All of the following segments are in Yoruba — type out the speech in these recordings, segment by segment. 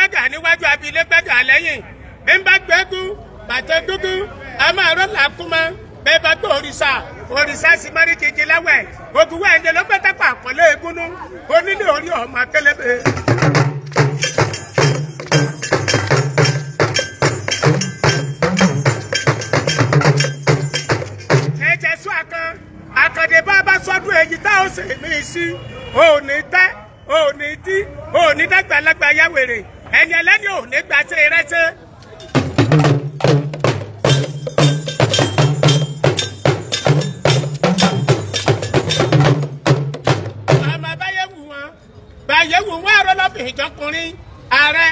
gbẹ́gà níwájú abilé gbẹ́gà lẹ́yìn. Bí n bá gbẹ́gún bàtẹ́ gúngún a máa rọ́ làákúmọ́. Bẹ́ẹ̀ bá gbé òrìṣà òrìṣà sì máa rí jẹjẹ láwẹ̀. Ògùn wẹ̀ ǹdẹ̀ ló gbé tápà àkọlé egúnú onílé orí ọmọ akélébé. Ẹ̀jẹ̀ sún àkàn àkàndé bá bá sọdún èyí tá ò sì mí sí òní tẹ́ òní tí òní dàgbàlagbà yáwèrè ẹni ẹlẹ́ni òní gbà ṣe rẹ́ṣẹ́. Báyẹ̀wò wọn àrọ lọ́bìnrin ìjọkùnrin ààrẹ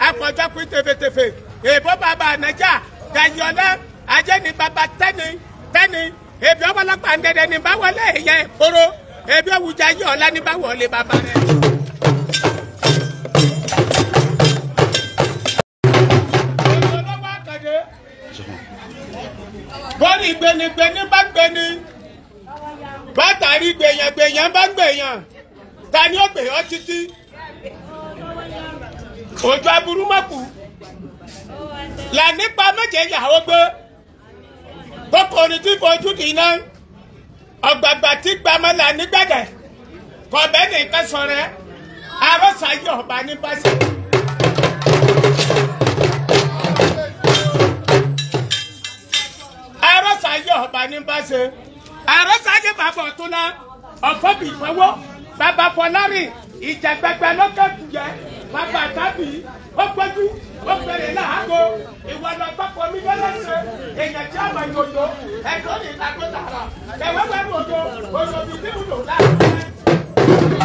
àpọ̀jọpin tefetefe èèbó bàbá ànájà gàyọ̀lá ajẹ́ni bàbá tẹ́ni tẹ́ni èbí ọmọlọ́pàá ń dẹ́dẹ́ ní báwọlé ẹ̀yẹ ìkóró èbí òwújà yọ̀ọ́lá ní báwọlé bàbá rẹ̀. Bọ́ọ̀lì gbenigbeni bá gbeni bátàrí gbèyàn gbèyàn bá gbèyàn ta ni ó gbè ọ́ títí òjò aburú mọ́kù là nípa méje yàwó gbé kókòrò tí fojú dì iná ọ̀gbàgbà tí gbàmọ́ là nígbàdẹ̀ kọ̀bẹ́ nìkan sọ̀rẹ́ arọ́sàáyé ọ̀bà ní báṣẹ. Arọ́sàáyé ọ̀bà ní báṣẹ arọ́sàáyé bàbá ọ̀tún náà ọ̀fọ́ bì fọwọ́. Bàbá Fọlárìn ìjà gbẹgbẹ lọ́kẹ́ kùyẹ́ bàbá tàbí ó gbẹ́jú ó gbẹ̀rẹ̀ láàgó ìwọ lọ gbọ́kọ̀ mi lọ́lọ́sẹ̀ èèyàn tí a máa yòyò ẹ̀dọ́ ní ìlàgbọ́ tààrà kẹwẹ́wẹ́ ròjò òṣòbí tí mo lò láàrín.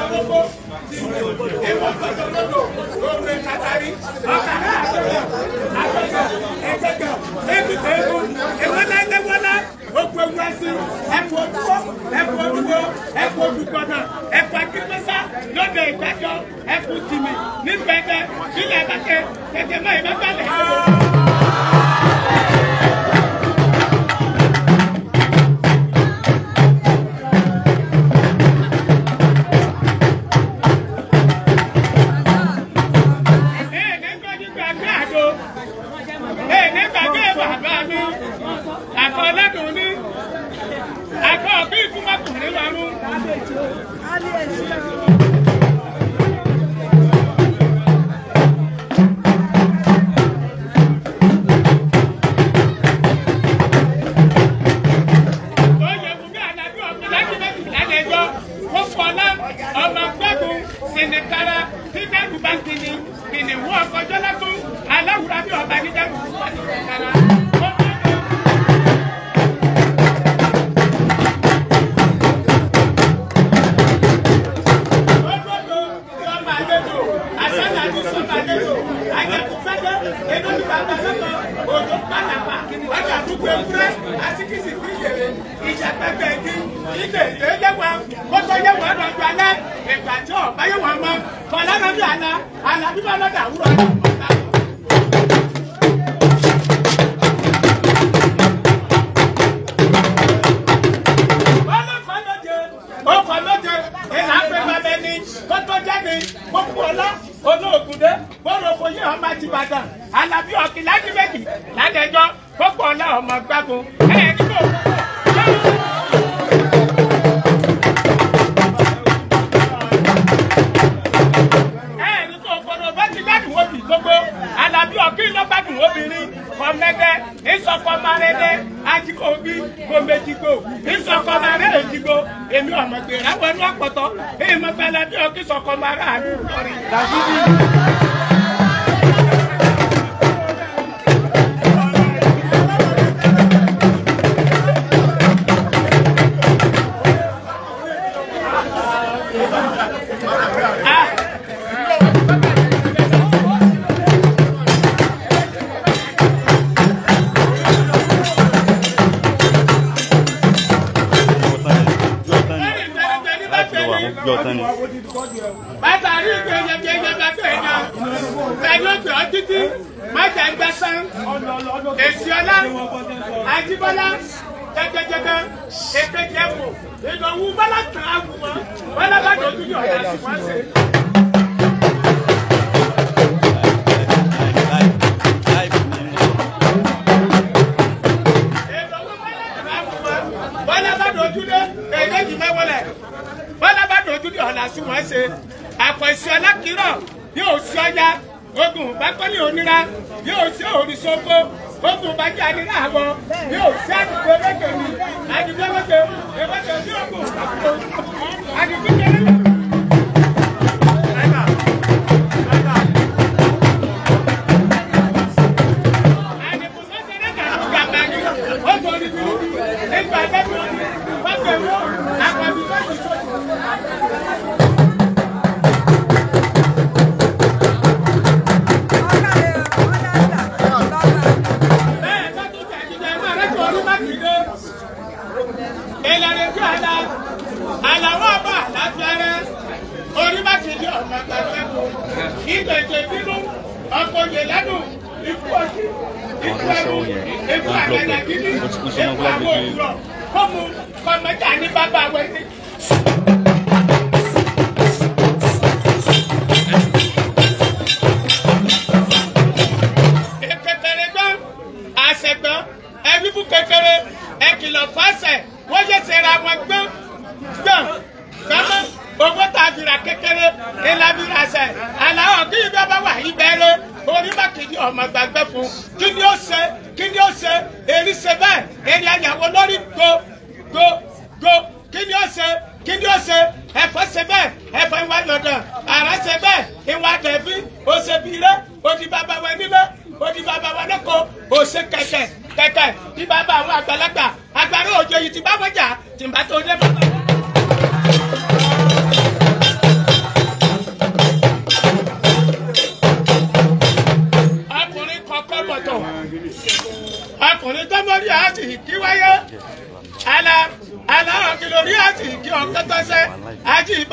gbọ́dọ̀ lóko ìwọ gbọ́dọ̀ lóko òwe kàtàrí ọkàrà àgbẹ̀gbẹ̀ àgbẹ̀gbẹ̀ ẹgbẹ̀gbẹ̀ ẹgbẹ̀gbẹ̀ ìwọlá òkú ewu ẹsìn ẹkú ojúwọ ẹkú ojúwọ ẹkú ojúgbọnà ẹkú akérèmẹsà lóde ìgbàjọ ẹkú tìmì nígbẹdẹ sílẹ̀ bàkẹ tètè mọ ìbábalẹ.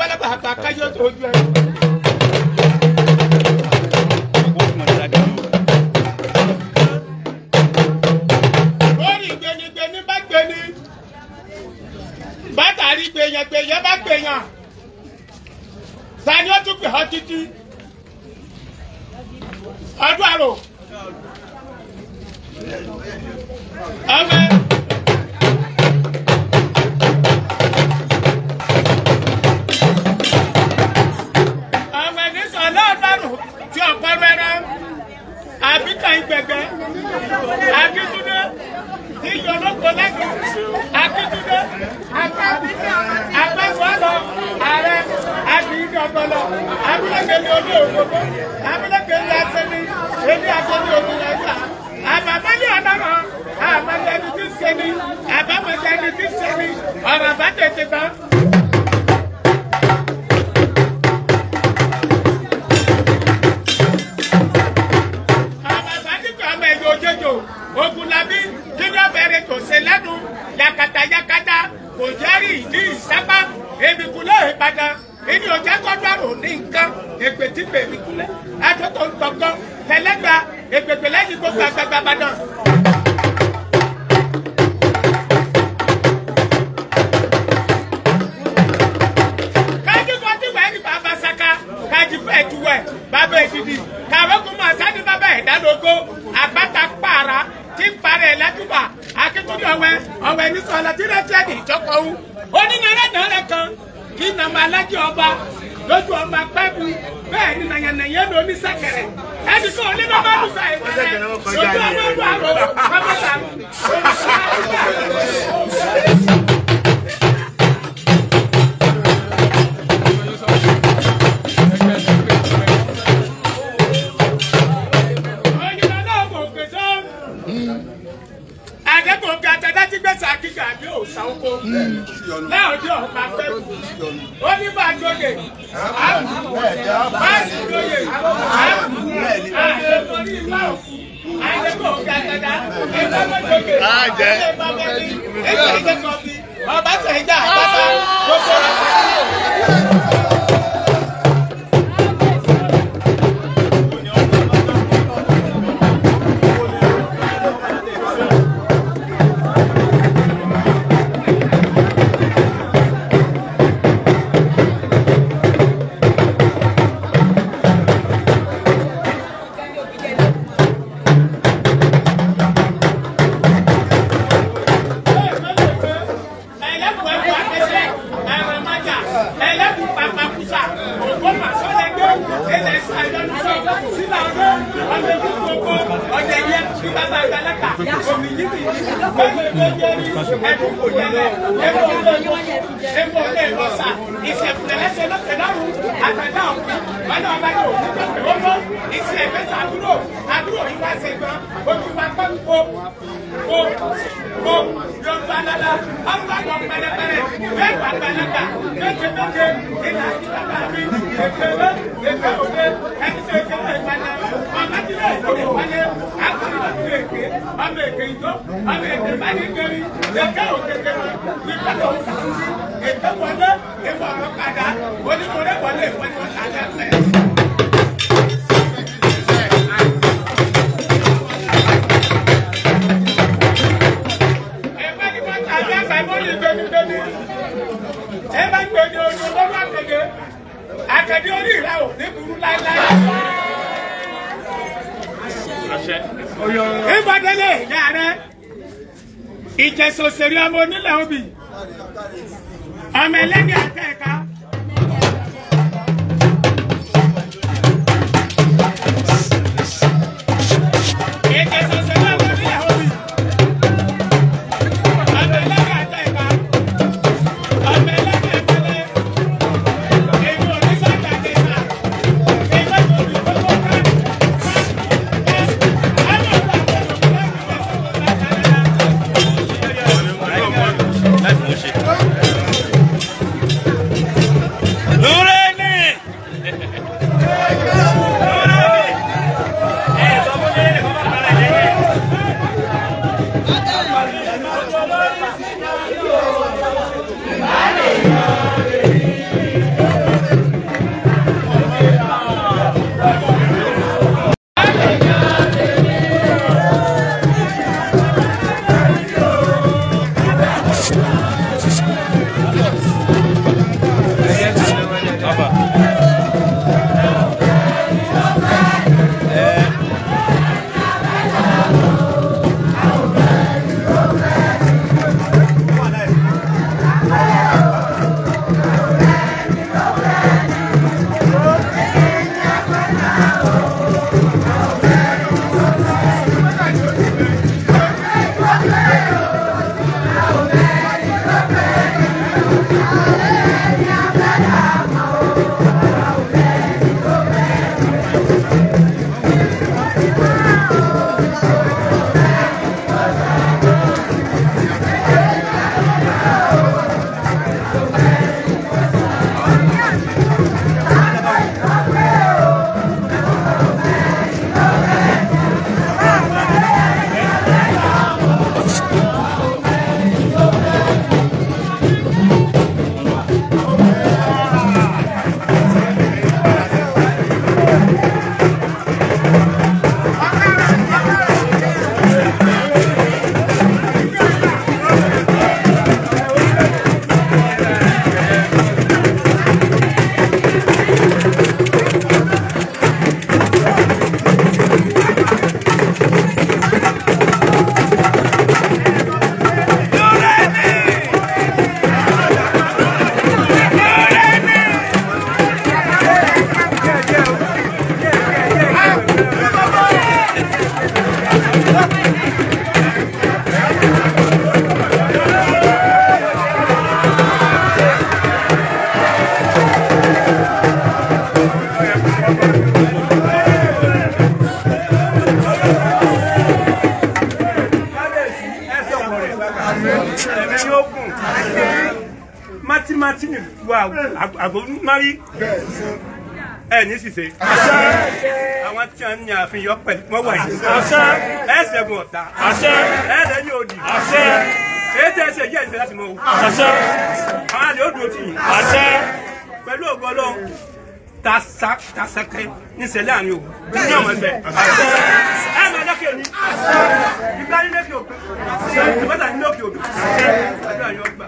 Alábàlábà àgbà kájọ tó ojú ẹ. Orí gbenigbeni bá gbeni. Bátàrí gbèyàn gbèyàn bá gbèyàn. Tani ó tún pè ọ́ títí? Ọdún àrò. Ọmọ. Ọmọ ní sọ̀lá ọ̀dọ́rùn tí ọ̀pọ̀ rẹ̀rẹ̀. Àbíkà ìgbẹ̀gbẹ́. Akíntúndé. Tí yọlọ́kọ lẹ́kọ̀ọ́. Akíntúndé. Àgbẹ̀fọ́lọ́. Ààrẹ. Àbíkọ̀gbọ̀lọ̀. Abúlé-kele olú ògbógbó. Abúlé-kele asẹ́ni. Èmi asẹ́ni òmìnira. Àbàmọ́lé ọ̀dọ́rọ̀. Àmọ́lé ẹni tí ń sẹ́ni. Àbámọ́lé ẹni tí ń sẹ́ni. Ọ̀rọ̀ bá tètè tán. Ogunlabi kí ló bẹ̀rẹ̀ tó ṣe lẹ́nu yakata yakata kò jẹ́rìí ìdí ìsápá ebìkúlẹ̀ Ìbàdàn ìní òjá kọ́dọ̀rù ní nǹkan èpè tí bèbí kúlẹ̀ àtúntò ń tọ̀gán tẹ̀lẹ́gbà èpèpè lẹ́yìn gbogbo àgbàgbà Ìbàdàn. Kájú kan tí wàá ní bàbá Saka kájú fẹ́ẹ̀ tu wẹ̀ bàbá èdìdì kàwékùn mọ̀ sáni bàbá ẹ̀dánlógó àbáta pààrà tí ń parẹ́ lẹ́tùbà akíntúndì ọ̀wẹ́ ọ̀wẹ́ ní sọ̀lá tí rẹ̀ tiẹ̀ ní ìjọkọ̀ọ́ onínàrẹ́ nàrẹ́ kan kí nàmà alájẹ ọba lójú ọmọ apẹ́bù bẹ́ẹ̀ ni nàyànnàyẹ́ ló ní sẹ́kẹ̀rẹ̀ ẹnì kan ní bàbá lùsà ìpẹ́rẹ́ lójú ọmọ ọdún àrò kọ́mọ́tà. Láòjọ́ ọ̀pá pẹ́ ó ní bá jóye bá sì jóye àṣetorí ìwà òkú àṣekọ̀ òkè àtàdá ẹgbẹ́ jóye ẹgbẹ́ bàbá ẹni ẹgbẹ́ ìjẹkọ̀ bí ọba tẹ̀jà àpáta gbogbo rẹ̀. Ìbọ̀délé ìyá rẹ̀ ìjẹsọ̀sẹ̀rí ọmọ onílẹ̀ obì ọmọ ẹlẹ́ni àtẹ̀ka. Ìjẹsọ̀sẹ̀rí ọmọ onílẹ̀ obì ọmọ ẹlẹ́ni àtẹ̀ka ọmọ ẹlẹ́ni ẹ̀kẹ́lẹ́ èmi ò ní sọ́jà kẹta èmi ò ní kókó ká. Láti mú ṣe. Àgbo mari ẹ ní ṣìṣe. Àwọn tí wọn ní àfihàn pẹ̀lú wọn wà yìí. Ẹ ṣẹ́gun ọ̀tá. Ẹ lẹ́yìn òdì. Èyí tẹ́ ẹ ṣe yẹ́ ẹ̀ ṣe láti mọ o. Àwọn àlè ó dúró tì yín. Pẹ̀lú ògo Ọlọ́run tasakẹ níṣẹ́ láàrin òwú ní ọmọ ẹgbẹ́. Ẹ máa lókè ní. Ìgbà ní lókè òkè. Ìbátà ní lókè òdò. Àdúrà yóò gbà.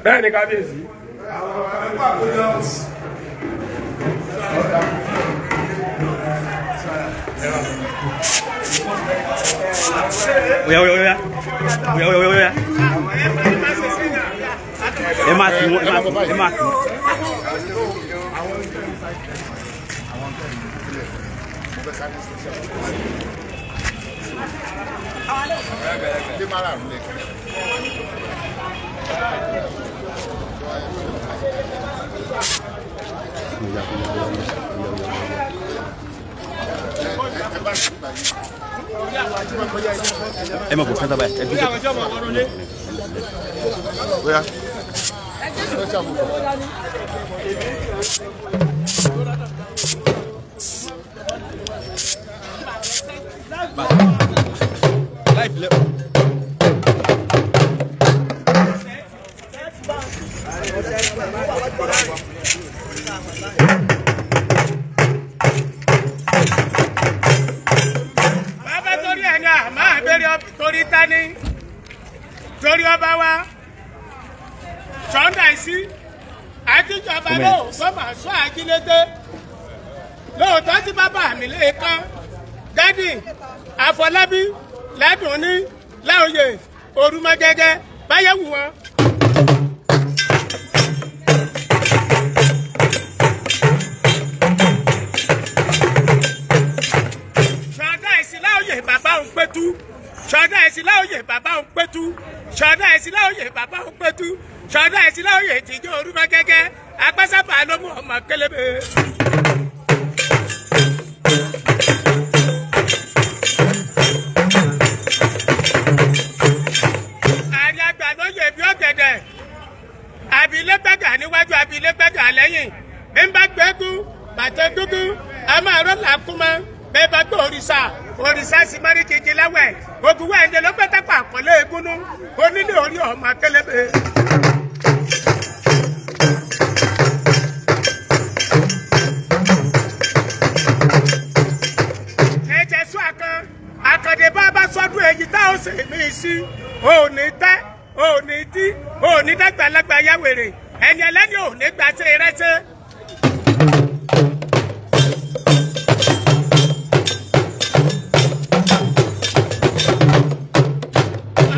Bẹ́ẹ̀ ni kábíyèsí. Oya oya oya oya oya oya ẹ má kí wọn, ẹ má kí. Ẹ má bọ̀ fẹ́ sábà ẹ dúró. Oya. Life left. Torí tani torí ọba wa sọ́ńdà sí àtijọba lóòótọ́ máa sọ àjílété lóòótọ́ tí bàbá mi lè kán gádì Àfọlábí ládùnní láòyè orúmọgẹgẹ báyẹ̀wù wọn. Ṣọdá ẹ̀sìn láòyè bàbá òun pẹ́tú. Ṣọdá ẹ̀sìn láòyè bàbá òun pẹ́tú. Ṣọdá ẹ̀sìn láòyè bàbá òun pẹ́tú. Ṣọdá ẹ̀sìn láòyè tìjọ́ orúmọgẹgẹ agbásábà ló mú ọmọ kélébé. Abilégbàgà níwájú abilégbàgà lẹ́yìn bí n bá gbẹ́gún bàtẹ́ dúdú a máa rọ́ làákúmọ́ bẹ́ẹ̀ bá gbé òrìṣà òrìṣà sì mọ́rí jẹjẹ láwẹ̀ ogun wẹ̀ǹdẹ̀ ló gbẹ́tàpá àkọlé egúnú onílé orí ọmọ kélébé. Ẹ̀jẹ̀ sún àkàn àkàndé bá bá sọdún èyí tá ò sì mí sí òní tẹ́ òní tí òní dàgbàlagbà yáwèrè ẹni ẹlẹ́ni òní gbàṣẹ rẹ́ṣẹ́.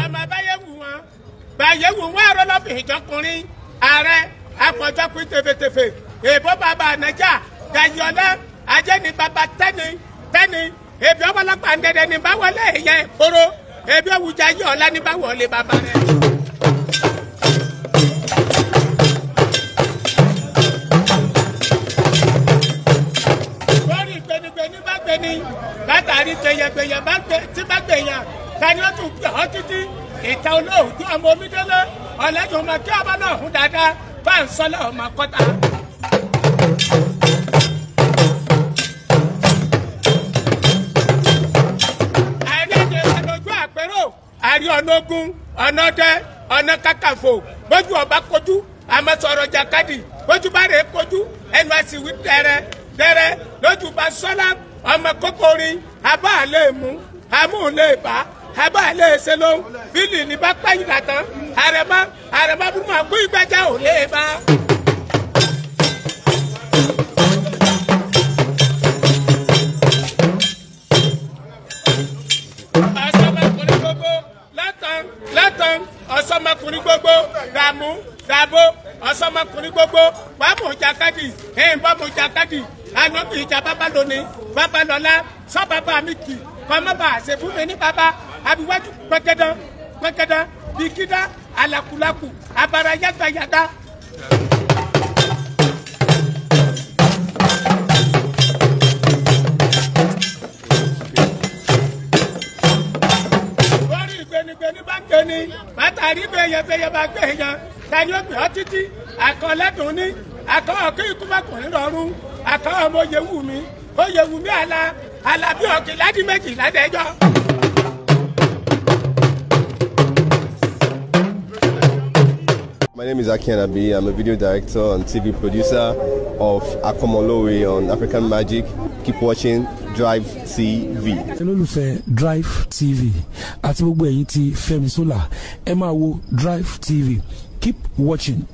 Àmọ́ báyẹ̀wù wọn báyẹ̀wù wọn àrọ́ lọ́bì ìjọkùnrin ààrẹ àpọ̀jọkùn tẹfẹtẹfẹ èèbó bàbá ànájà gàyọ̀lá ajẹ́ni bàbá tẹ́ni tẹ́ni èbí ọmọlọ́pàá ń dẹ́dẹ́ ní báwọlé ìyẹn ìkóró èbí òwújà yọ̀ọ́lá ní báwọlé bàbá rẹ̀. Látàrí gbẹ̀yẹ̀gbẹ̀yẹ̀ tí bá gbẹ̀yàn tani ó tún gbẹ̀ ọ́ títí ìta olóòtú ọmọ omídélé ọ̀lẹ́jọ́ ọmọ kí ọba náà hún dáadáa bá ń sọlẹ̀ ọmọ kọ́ta. Àrí ẹ̀jẹ̀ ìwàlójú àpérò àrí ọ̀nà ogun ọ̀nà ọdẹ ọ̀nà kàkàfò bójú ọba kojú àmọ́ sọ̀rọ̀ jàkadì bójú bá rè kojú ẹnu àsìwí dẹrẹ dẹrẹ lójú bá sọ́lá ọmọ kókórin abá lè mú amú lè bá abá lè ṣe ló bílì ní bá pẹ́yìn dàtàn àrẹ̀mọ́ àrẹ̀mọ́ bí mo kú ìgbẹ́jà ò lè bá. Ọ̀sọ́mọkùnrin gbogbo látàn látàn ọ̀sọ́mọkùnrin gbogbo dààmú dàbò ọ̀sọ́mọkùnrin gbogbo wàá mú jàkadì ẹ̀ ń bọ́ mú jàkadì ànábì ìjà bàbá lónìí bàbá lọ́lá sọ bàbá mi kì kọ́mọ́ bá a ṣe fún mi ní bàbá abiwájú pẹ́kẹ́dán pẹ́kẹ́dán bìkídá alakulaku abara yàgbàyàgbà. Lórí gbenigbeni bá ń gbeni bàtàrí gbẹyẹgbẹyẹ bá gbẹyàn tani ó gbé ọ títí àkọlẹ́dùn ní àkọ́ ọ̀kí ikú bá kùnrin rọrùn àkọ́ ọmọ oyèwù mi oyèwù mi àlà àlàbí ọ̀kì ládì méjì ládẹ́jọ́. My name is Aki Anabi. I'm a video director and TV producer of Akomolowe on African Magic. Keep watching Drive TV. Olólùfẹ́ Drive TV àti gbogbo ẹ̀yin tí Fẹ́mi Sola ẹ máa wo Drive TV. Keep watching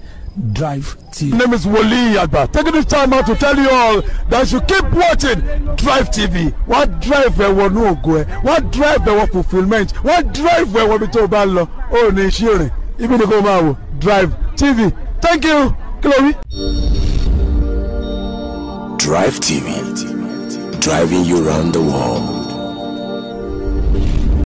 Drive TV. My name is Wole Agba. Taking this time out to tell you all that you keep watching Drive TV. Wọ́n drive ẹ̀wọ̀n ní ògo ẹ̀, wọ́n drive ẹ̀wọ̀n fulfilment, wọ́n drive ẹ̀wọ̀n bí tó o bá ń lọ, ó ní iṣẹ́ rìn, ibi ni kò máa wò Drive TV. Thank you. Kí ló wí? Drive TV, driving you round the world.